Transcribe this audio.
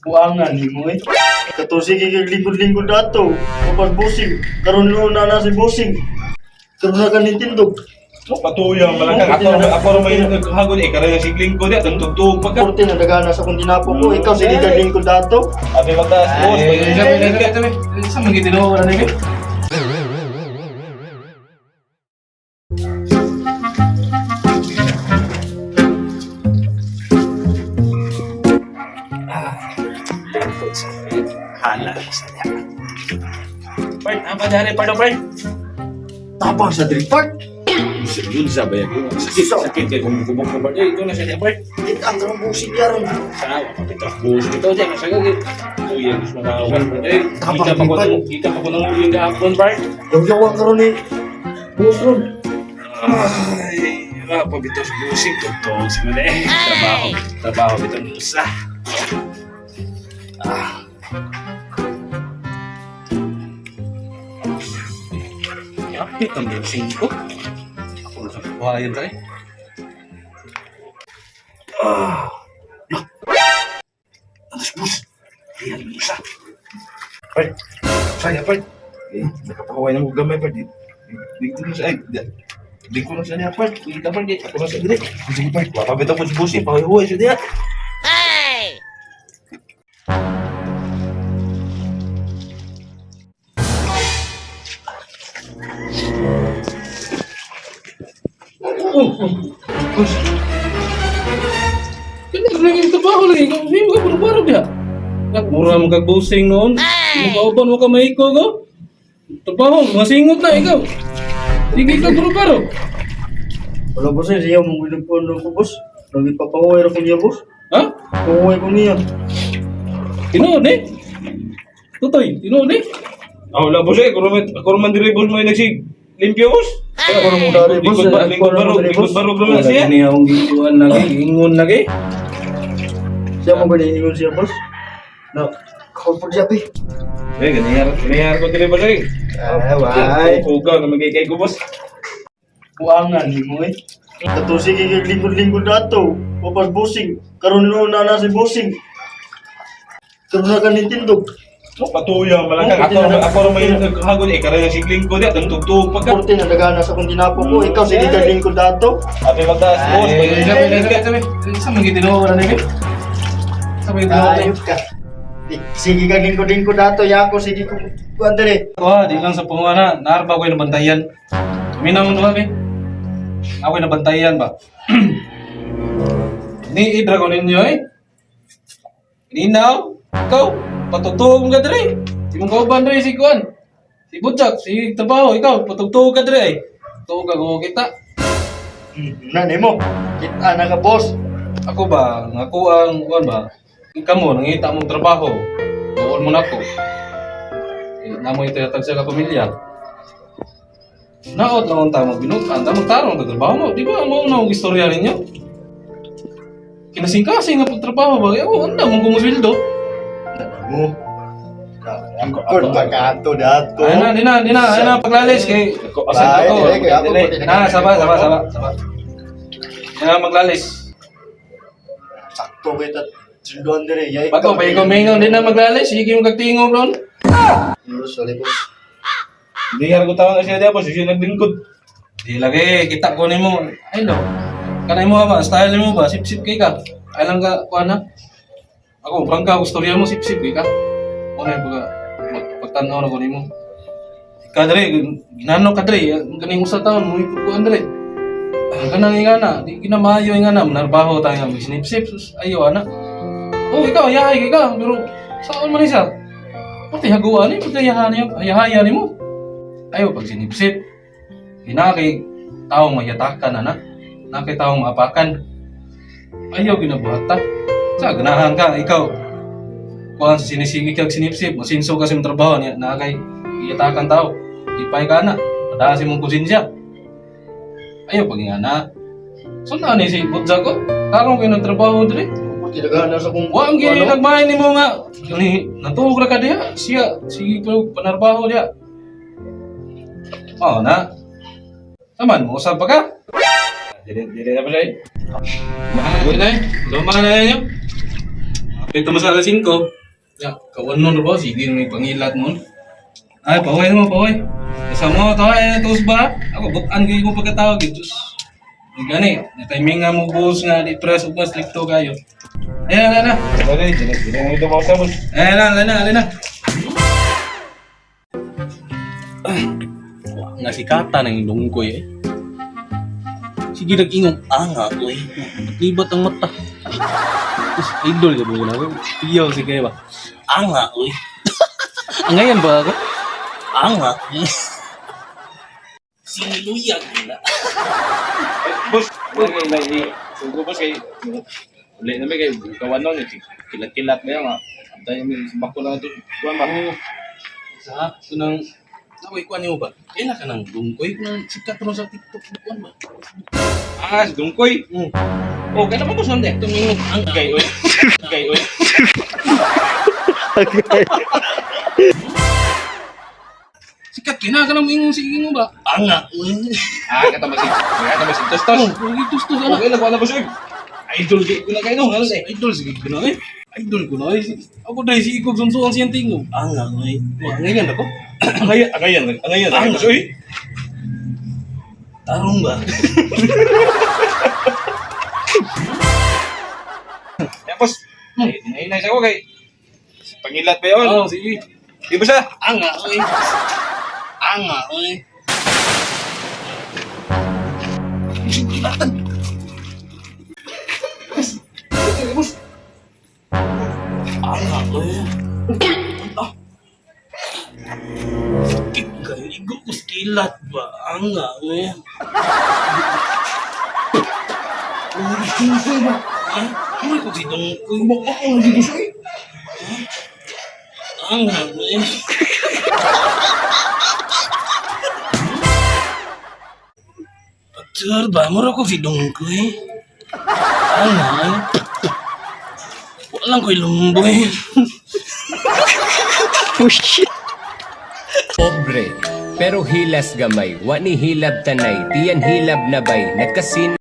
Buangan nimo eh. Kato sige kag lingkod-lingkod dato. Kapag busing, karon na na si busing. Karon na ka Nintendo. Oh, patuyang malangkang. Ako ra may naghagod eh karon yung sigling ko diya tugtog pa ka. Korte na dagana sa kong dinapo ko. Ikaw sige kag lingkod dato. Abi magtaas boss. Eh, sabi, sabi, sabi. Sa mga tinuo na ni. Hala sa niya. Part, apa dyan part part. Tapang sa Dream Park. Yun sa ba yan? Sakit, sakit kay kung kubok ko part. Eh, ito na siya part. Kita ang karong busing karon. Sa kapit bus ito dyan sa gagi. Kuya gusto makawan part. Eh, Tapang kita pa ko part. kita pa ko nang uli gahapon part. Yaw-yawan karon ni. Boss ron. Ay, pabitos busing tugtog si Mali. Eh, trabaho, trabaho bitong usa. Ah. Yapit ang busing ko. Ako na sa buhayan tayo. Ah. Lah. Atas bus. Ayan, usa. Part. Saya part. Eh, nakapakaway na mo gamay part. Dito na sa ay. Di ko na sa niya part. Kita part. Ako na sa dire. Sige part. Wa pa bitaw ko sa busing pahuway sa diya. Kaya lang yung trabaho lagi. Kung sino ka, baro-baro diha. Mura mo kag busing noon. Mukauban mo ka maiko ko. Trabaho, masingot na ikaw. Sige ka, baro-baro. Wala boss eh, siya mong gilugpon ko boss. Lagi papahuway ra ko niya boss. Ha? Pahuway ko niya. Tinuod eh. Tutoy, tinuod eh. Ah, wala boss eh. Ako man diri boss mo yung nagsig. Limpyo boss. Ako na mong dari boss. Lingkod ba eh. Ako lingkod na mong barog, dari lingkod boss. barog naman Wala siya. gini akong gituan lagi, ingon lagi. Siya mong gani siya boss. Na, kapag siya be. Eh, ganyan, ganyan ko diri boss eh. Ah, why? Kugaw na magkikay ko boss. Buangan nimo eh. Kato sige kag lingkod-lingkod dato. Papas busing. Karon na na si busing. Karon na ka Nintendo. Oh, patuyang malangkang. Ako ra may naghagod eh karon yung sigling ko diya tugtog pa ka. Korte na dagana sa kong dinapo ko. Ikaw sige kag lingkod dato. Abi magtaas boss. Eh, sabi, sabi, sabi. Sa mga tinuo na ni. Sa mga tinuo. Ayop ka. Di, sige kag lingkod-lingkod dato. Yako sige ko kuan dere. Ako ha, di lang sa punga na. Naarba ko yung nabantayan. Minaw mo ba, be? Ako yung nabantayan ba? Ni Idra ko ninyo eh. Ninaw, ikaw, patugtugong ka dire. Si mong kauban dire, si Kuan. Si Butchak, si Trabaho, ikaw, patugtugong ka dire eh. Tuog ka ko kita. Na nimo. Kita na ka boss. Ako ba, nga ako ang, kuan ba? Ikaw mo, nangita mong trabaho. Tuon mo na ako. Eh, namo ito yatag sa kapamilya. Naot lang ang tama, binutan, tamang tarong ang trabaho mo. Di ba, mo na ang istorya ninyo? Kinasing-kasing nga pagtrabaho ba? Eh, oh, anda mong kumusweldo. Na nimo. Lingkod pa ka ato dato. Ayun na, di na, di na, ayun na, paglalis kay... Ako asa Ay, ako. dire, kay ako, pati Na, saba, saba, saba, saba. Ayun na, maglalis. Sakto kita sunduan dere. Yay. Bago pa ikaw mingaw, di na maglalis. Sige yung kagtingog ron. Boss, sorry boss. Di ko tawag na siya diya boss, siya naglingkod. Di lagi, kita ko nimo. Ay no. Kanay mo ba, style mo ba, sip-sip kay ka. Ay lang ka, kuha na. Ako, prangka, ako storya mo, sip-sip kay ka. Ano yung pagka, pagtanaw na ko nimo. Ka dre, ginano ka dre, ang kaning usa taon mo ikuan dre. Ang kanang ingana, di kinamayo ingana, manarbaho tayo nga mag-snip-sip, sus, ayo ana. Oh, ikaw, yahay kay ka, pero saan man isa? Pati haguan ni, pati yahan niyo, yahaya nimo. Ayo pag sinipsip, hinakay taong mayatakan ana, nakay taong maapakan. Ayaw ginabuhat ta. Sa ganahan ka, ikaw. Kuan sa sinisigi kag sinipsip, masinso kasi mong trabaho niya, nakay iyatakan tao. Ipay ka na, padasi mong konsensya. Ayaw pag nga na. So na ni si Budza ko, tarong kayo ng trabaho diri. Pati dagana sa kong Wa ang gini ano? nagmahay nimo nga ni natuog ra ka diha siya sige ko panarbaho diha. Oh na. Taman mo usab pa ka. Dili dili na ba siya? Good na. Luma na ninyo. Ito mo sa alas 5. Ya, kawan nun ba? Sige, may pangilat mo. Ay, paway mo, paway. Sa mo, to ay tos ba? Ako, bukan kayo mo pagkatawag. Eh. Diyos. Ay, gani, na-timing nga mo buhos nga, di press ug mas likto kayo. Ayan, na, na. Bagay, dili dili na ito mga boss. Ayan na, alin na, alin na. Wa nga sikata ng lungkoy eh. Sige, nag-ingong anga ko eh. Libat ang mata. Tapos, idol ka ba na ako? Iyaw, sige ba? Anga, uy. Angayan ba ako? Anga. Siniluyag na. Boss, boss kay may sugo boss kay uli na may kay kawan nun eh. Kilat-kilat na yun ah. Antay mi bako lang ito. Kuan ba? Oo. Sa ito nang Ako, ikuan niyo ba? Kaila ka ng dungkoy? Nang sikat ro sa TikTok. Ikuan ba? Ah, si Dungkoy. Oh, kaya naman boss nande. Tumingog ang Gay oy. Gay oy. Sikat kina ka nang ingon sige mo ba? Anga. Uy. Ah, kata ba si? Kata ba si Tostos? Oh, uy, tustos ana. Okay lang wala boss oy. Idol di ko na kayo no. Ano Idol sige ko na eh. Idol ko na eh. Ako dahil si Ikog Sunsuang siyang tingo. Anga oy. Wa ngayon ako. Angayan, angayan, angayan. Boss oy. Tarong ba? Ya boss. Ay, sa ko kay pangilat pa yun. Oh, sige. Di ba siya? Anga oy. Anga oy. Anga oy. Ah. Sakit kayo. Igo ko sa kilat ba? Anga oy. Uy, sungkoy ba? Ha? Uy, kung si Dongkoy. Baka ako dito siya eh. Anga oy. Pagtur ba? Mura ko si Dongkoy. Anga oy. Walang ko'y lumboy. Pobre, pero hilas gamay, wa ni hilab tanay, tiyan hilab nabay, nagkasin